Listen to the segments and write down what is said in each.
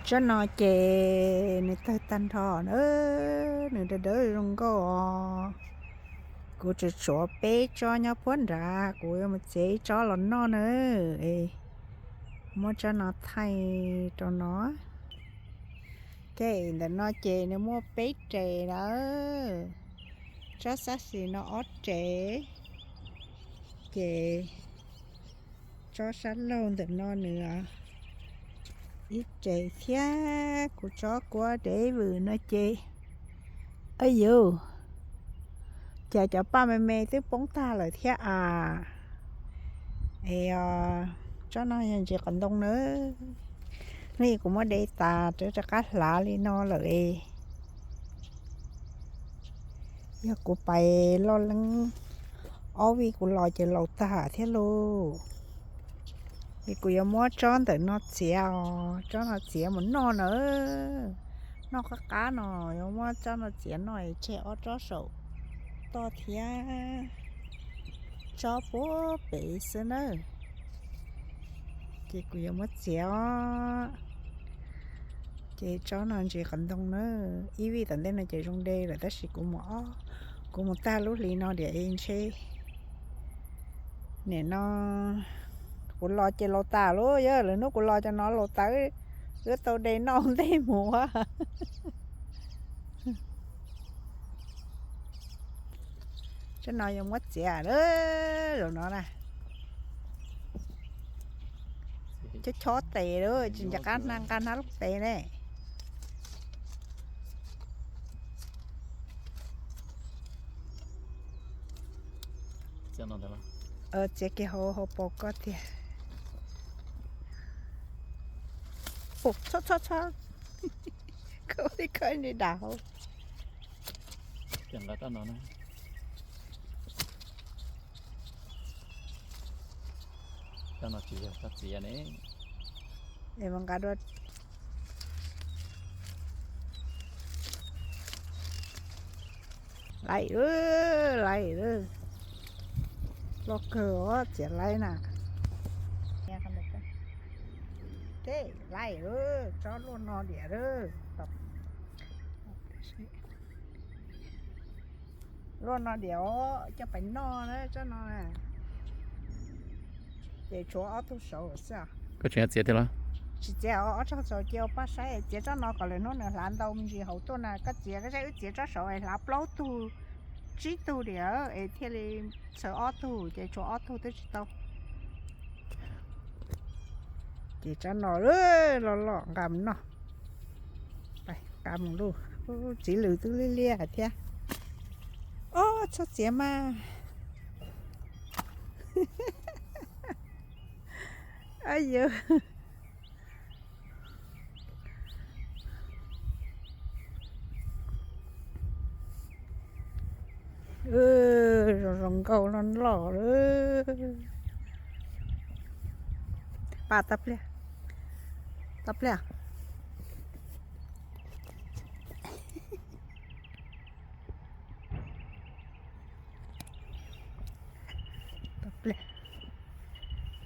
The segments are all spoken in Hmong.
Tsob no ces nws tawg tag nrho na, nws dawb dawb zoo nkauj os. Kuv tsuas tshuav peb tsob nyob puag nrad, kuv yuav mus txiav ib tsob los noj na. Muab tsob no thaij rau no. Ces ntawm no ces nws muaj peb res na. Tsob sab xis no ob res, ces tsob sab laug ntawm no nws ib res thiab. Kuv tsob kuab dev vwm no ces, a yus, cas cov paj me me twb poob tag lawm thiab as. Es tsob no yog ntses qos ntoo na. Hnub ib kuv muab de tas rov rov qab hlav li no lawm es, yog kuv pais loj leeb ob vij kuv los ces laus tag thiab lauj. Es kuv yuav muab tsob ntawm no txiav os, tsob no txiav mus noj na. Noj qab qab no, yuav muab tsob no txiav noj es tseg ob tsob saum toj thiab, tsob puag pem xwb na. Ces kuv yuav muab txiav os. Ces tsob no ntses qos ntoo na. Ib vij tom ntej no ces zoo de lawm tab sis kuv mus, kuv mus tag lub hli no diam ntshe, nim no kuv los ces laus tas lauj. Yog lwm hnub kuv los cov no laus tas, wb tau de noj ntej mus. Tsob no yuav muab txiav lawm, zaum no na. Chob chob tes lawm, tsis nco qab nqa hnab lub tes ne. Txiav kiag hauv hauv paus koj tiag. Txhob txhob txhob, koj ua li koj nqis dam hauv. Tsob no tsis yog tsob txiav ne. Es mas nqa dua. Laim, laim, loj kawg os, txiav laim na. Tej laim, tsob luaj no diam. Luaj no diam os, coj pais noj na tsob no na. Ces tshuav ob tug saud xwb. Koj tseem txiav tiag los? Tsis txiav, ob tsob saud cia ua paj saib, txiav tsob no kom lwm hnub nws hlav ntau me ntsis hauv tuaj na. Koj txiav, koj saib wb txiav tsob saud es hlav plaub tug, tsib tug diam es thiaj li txhawv ob tug, ces tshuav ob tug twb tsis tau. Ces tsob no loj loj nqa mus noj. Nqa mus lauj, txiv lws twb liab liab thiab. Ob, txhob txiav mas. Yus, zoo zoo nkauj loj loj lawm. Pab tau pliag, tau pliag.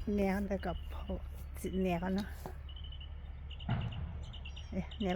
Nias ntawd kom phom, txim nias qhov no. Nias